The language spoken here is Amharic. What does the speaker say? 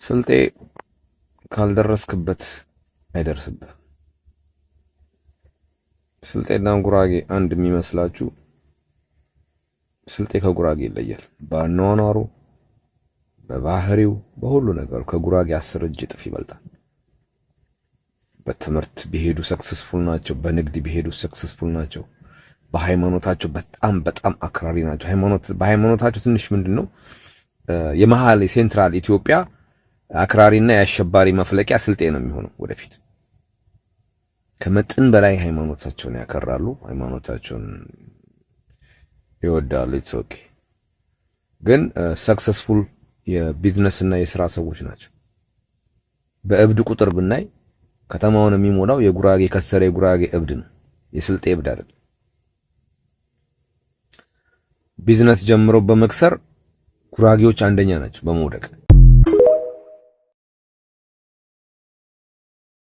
ስልጤ ካልደረስክበት አይደርስብህ። ስልጤና ጉራጌ አንድ የሚመስላችሁ፣ ስልጤ ከጉራጌ ይለያል። በአኗኗሩ፣ በባህሪው፣ በሁሉ ነገሩ ከጉራጌ 10 እጅ እጥፍ ይበልጣል። በትምህርት ቢሄዱ successful ናቸው። በንግድ ቢሄዱ successful ናቸው። በሃይማኖታቸው በጣም በጣም አክራሪ ናቸው። በሃይማኖታቸው ትንሽ ምንድን ነው፣ የመሀል የ central ኢትዮጵያ አክራሪና የአሸባሪ መፍለቂያ ስልጤ ነው የሚሆነው ወደፊት። ከመጠን በላይ ሃይማኖታቸውን ያከራሉ፣ ሃይማኖታቸውን ይወዳሉ። It's okay። ግን successful የ business እና የስራ ሰዎች ናቸው። በእብድ ቁጥር ብናይ ከተማውን የሚሞላው የጉራጌ ከሰረ የጉራጌ እብድ ነው፣ የስልጤ እብድ አይደለም። ቢዝነስ ጀምረው በመክሰር ጉራጌዎች አንደኛ ናቸው በመውደቅ።